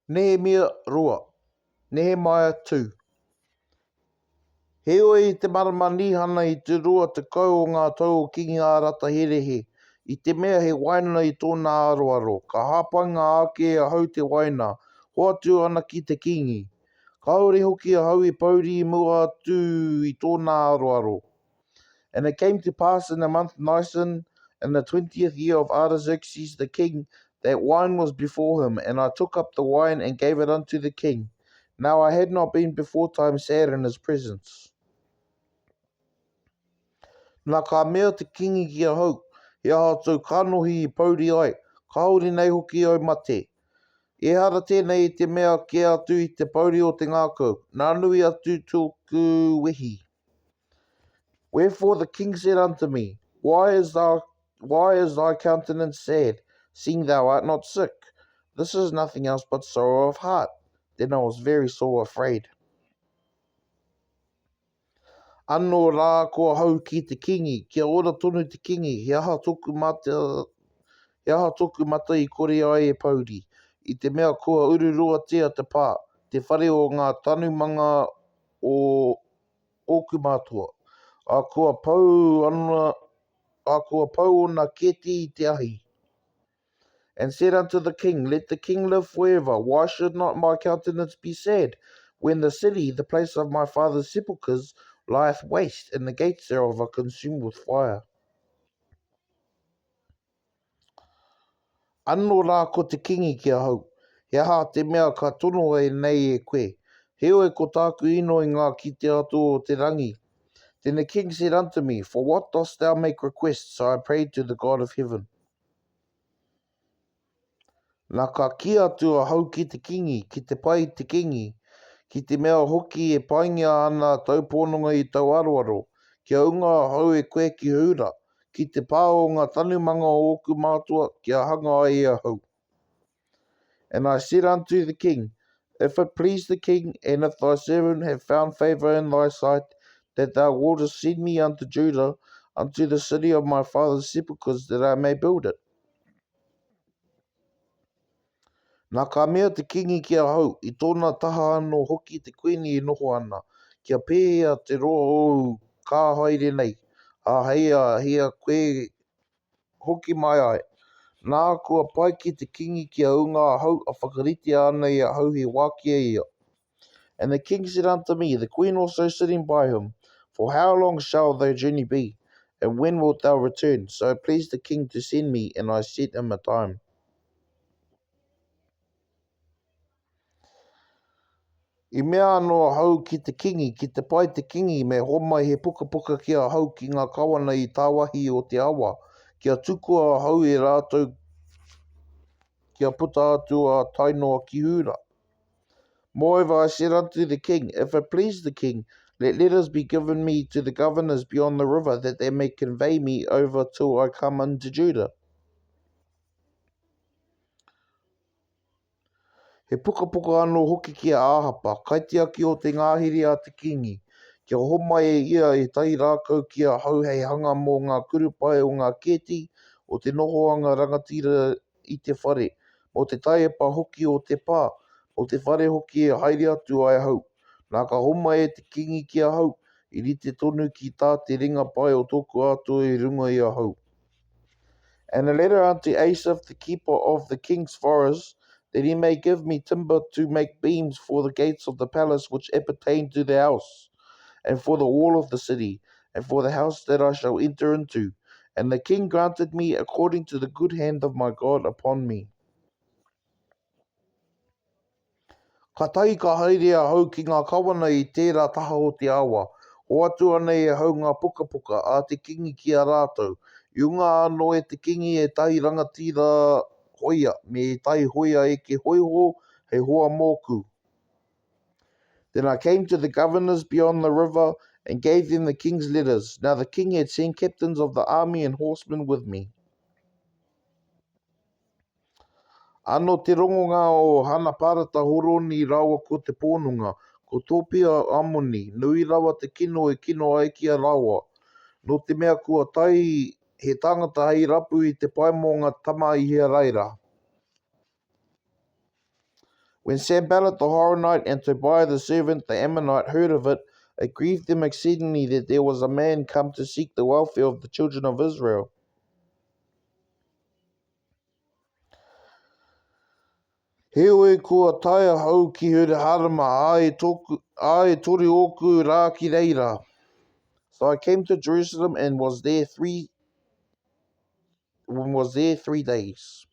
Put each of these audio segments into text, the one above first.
Nehemia 2, Nehemiah 2. Heoi i te marama Nīhana i te 20 o ngā tau o Kīngi Ārataherehe, i te mea he waina i tōna aroaro, ka hāpainga ake e ahau te waina, hoatu ana ki te kīngi. Kāore hoki ahau i pouri i mua atu i tōna aroaro. And it came to pass in the month Nisan, in the twentieth year of Artaxerxes the king, that wine was before him, and I took up the wine and gave it unto the king. Now I had not been beforetime sad in his presence. Nā ka mea te kingi ki ahau, he aha tōu kanohi i pouri ai, kāore nei hoki au mate. Ehara tēnei i te mea kē atu i te pouri o te ngākau, nā nui atu tōku wehi. Wherefore the king said unto me, Why is thy, why is thy countenance sad, seeing thou art not sick? This is nothing else but sorrow of heart. Then I was very sore afraid. Anō rā ko ahau ki te kingi, kia ora tonu te kingi, he aha toku mata, he aha toku mata i kore ai e pouri, i te mea kua ururoatia te pā, te whare o ngā tanumanga o ōku mātua, ā, kua pau ana, ā, kua pau ōna kēti i te ahi. And said unto the king, Let the king live forever. Why should not my countenance be sad, when the city, the place of my father's sepulchres, lieth waste, and the gates thereof are consumed with fire? Ano rā ko te kingi ki ahau, He aha te mea ka tonoa e nei e koe? Heoi ko tāku inoi ngā ki te Atua o te rangi. Then the king said unto me, For what dost thou make request? So I prayed to the God of heaven. Na ka kī atu ahau ki te kingi, ki te pai te kingi, ki te mea hoki e paingia ana tau pononga i tau aroaro, kia unga ahau e koe ki Hura, ki te pā o nga tanumanga o oku mātua, kia hanga ai e ahau. And I said unto the king, If it please the king, and if thy servant have found favour in thy sight, that thou wouldest send me unto Judah, unto the city of my father's sepulchres, that I may build it. Nā ka mea te kīngi ki ahau, i tōna taha anō hoki te kuini e noho ana, Kia pēhea te roa ōu ka haere nei, ā, hei a hea koe hoki mai ai? Nā, kua pai ki te kīngi kia ūnga ahau, a whakaritea ana e ahau he wā ki a ia. And the king said unto me, the queen also sitting by him, For how long shall thy journey be? And when wilt thou return? So it pleased the king to send me, and I set him a time. I mea anō ahau ki te kingi, ki te pai te kingi, me homai he pukapuka ki ahau ki ngā kawana i tāwahi o te awa, kia tukua ahau e rātou kia puta atu a tae noa ki Hūra. Moreover, I said unto the king, If it please the king, let letters be given me to the governors beyond the river, that they may convey me over till I come unto Judah. He pukapuka anō hoki ki a Āhapa, kaitiaki o te ngāhere a te kīngi, kia homai e ia ētahi rākau ki ahau hei hanga mō ngā kurupae o ngā kēti o te nohoanga rangatira i te whare, mō te taiepa hoki o te pā, mō te whare hoki e haere atu ai ahau. Nā ka homai e te kīngi ki ahau, i rite tonu ki tā te ringa pai o tōku Atua i runga i ahau. And a letter unto Asaph the keeper of the king's forest, that he may give me timber to make beams for the gates of the palace which appertain to the house, and for the wall of the city, and for the house that I shall enter into. And the king granted me according to the good hand of my God upon me. Katahi ka haere ahau ki ngā kawana i tērā taha o te awa, hoatu ana e ahau ngā pukapuka a te kingi ki a rātou. I unga anō e te kingi ētahi rangatira hoia, me ētahi hoia eke hoiho hei hoa mōku. Then I came to the governors beyond the river and gave them the king's letters. Now the king had sent captains of the army and horsemen with me. Ano te rongonga o Hanaparata Horoni rawa ko te pononga, ko Topia Amoni, nui rawa te kino e kino ai ki a rawa. No te mea kua tae he tangata hei rapu i te pai mo nga tama Iharaira. When Sanballat the Horonite and Tobiah the servant, the Ammonite, heard of it, it grieved them exceedingly that there was a man come to seek the welfare of the children of Israel. Heoi kua tae ahau ki Hiruharama, ā, e tōku, ā, e toru ōku rā ki reira. So I came to Jerusalem and was there three, and was there three days.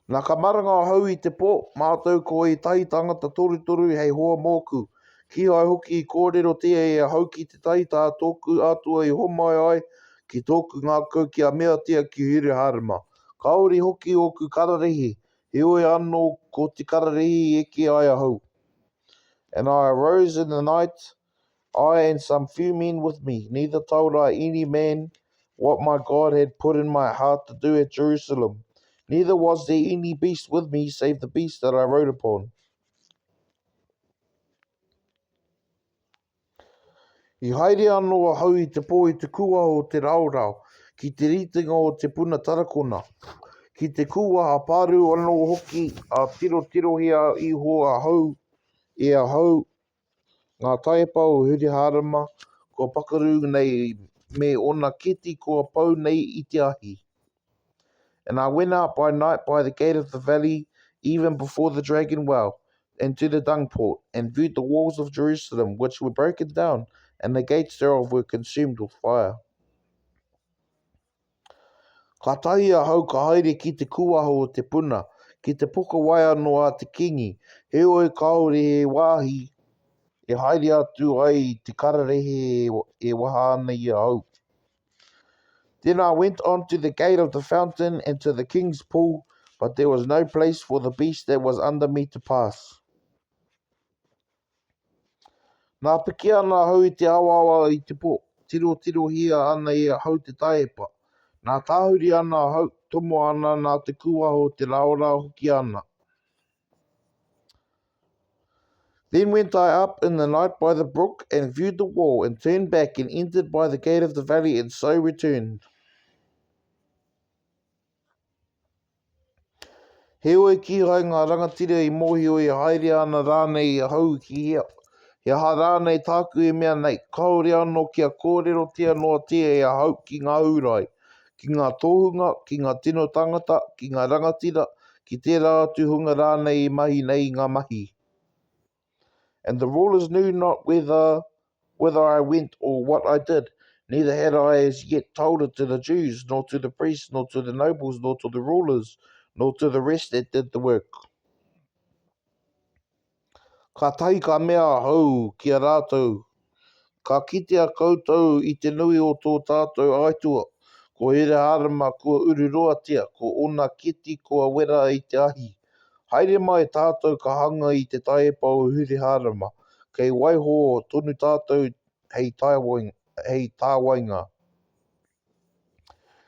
Nā ka maranga ahau i te pō, mātou ko ētahi tāngata torutoru hei hoa mōku. Kīhai hoki i kōrerotia e ahau ki tētahi tā tōku Atua i homai ai ki tōku ngākau kia meatia ki Hiruhārama. Kāore hoki ōku kararehe, heoi anō ko te kararehe i eke ai ahau. And I arose in the night, I and some few men with me, neither told I any man what my God had put in my heart to do at Jerusalem. Neither was there any beast with me save the beast that I rode upon. I haere anō ahau i te pō i te kūaha o te raorao, ki te ritenga o te puna tarakona, ki te kūaha pāru anō hoki, ā tirotirohia iho ahau e ahau Ngā taiepa o Hiruhārama kua pakaru nei me ōna keti kua pau nei i te ahi. And I went out by night by the gate of the valley, even before the dragon well, and to the dung port, and viewed the walls of Jerusalem, which were broken down, and the gates thereof were consumed with fire. Kātahi ahau ka haere ki te kūaha o te puna, ki te poka wai anō a te kīngi, heoi kāore he wāhi e haere atu ai te kararehe e waha ana i ahau. Then I went on to the gate of the fountain and to the king's pool, but there was no place for the beast that was under me to pass. Nā piki ana ahau i te awaawa i te pō, tirotirohia ana e ahau te taiepa. Nā tāhuri ana ahau, tomo ana nā te kūaha o te raorao hoki ana. Then went I up in the night by the brook, and viewed the wall, and turned back, and entered by the gate of the valley, and so returned. Heoi kīhai ngā rangatira i mōhio e haere ana rānei ahau ki hea, he aha rānei tāku e mea nei, kāore anō kia kōrerotia noatia e ahau ki ngā Hūrai, ki ngā tohunga, ki ngā tino tāngata, ki ngā rangatira, ki tērā atu hunga rānei i mahi nei i ngā mahi. And the rulers knew not whether whither I went or what I did, neither had I as yet told it to the Jews, nor to the priests, nor to the nobles, nor to the rulers, nor to the rest that did the work. Kātahi ka mea ahau ki a rātou, Ka kitea koutou i te nui o tō tātou aituā, ko Hiruhārama kua ururoatia, ko ōna keti kua wera i te ahi. Haere mai tātou ka hanga i te taiepa o Hiruhārama, kei waiho tonu tātou hei tāwainga.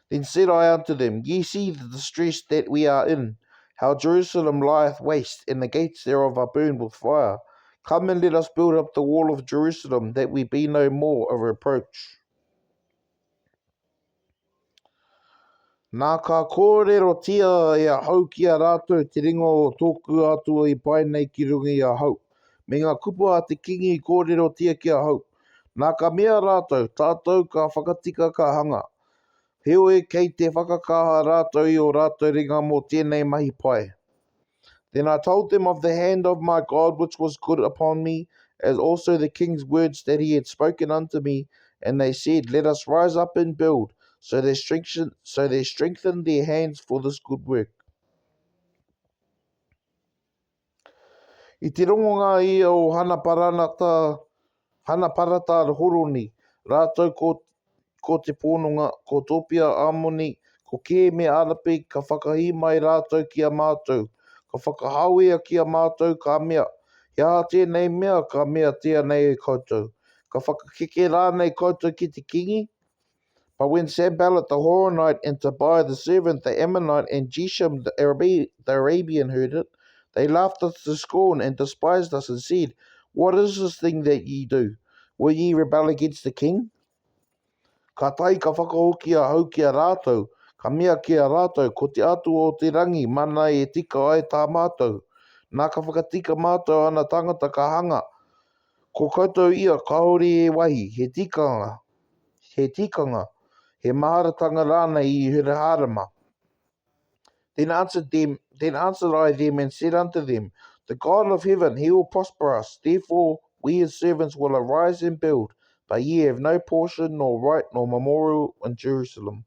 Then said I unto them, Ye see the distress that we are in, how Jerusalem lieth waste, and the gates thereof are burned with fire. Come and let us build up the wall of Jerusalem, that we be no more a reproach. Nā ka kōrerotia e ahau ki a rātou te ringa o tōku Atua i pae nei ki runga i ahau, me ngā kupu a te kīngi i kōrerotia ki ahau. Nā ka mea rātou, Tātou ka whakatika ka hanga. Heoi kei te whakakaha rātou i ō rātou ringa mō tēnei mahi pai. Then I told them of the hand of my God which was good upon me, as also the king's words that he had spoken unto me, and they said, Let us rise up and build. So they strengthened, so they strengthened their hands for this good work. I te rongonga ia o Hanaparanata, Hanaparata Horoni, rātou ko, ko te pononga, ko Topia Amoni, ko Kēme Arapi, ka whakahī mai rātou ki a mātou, ka whakahāwea ki a mātou, ka mea, He aha tēnei mea ka meatia nei e koutou? Ka whakakeke rānei koutou ki te kīngi? But when Sanballat the Horonite and Tobiah the servant, the Ammonite, and Geshem the, Arabi, the Arabian heard it, they laughed us to scorn and despised us and said, What is this thing that ye do? Will ye rebel against the king? Kātahi ka whakahoki ahau ki a rātou, Ka mea ki a rātou, Ko te Atua o te rangi, mana e tika ai tā mātou. Nā ka whakatika mātou ana tāngata ka hanga. Ko koutou ia, kāore e wahi, he tikanga, he tikanga, he maharatanga rānei i Hiruhārama. Then answered them, then answered I them and said unto them, The God of heaven, he will prosper us. Therefore we his servants will arise and build, but ye have no portion nor right nor memorial in Jerusalem.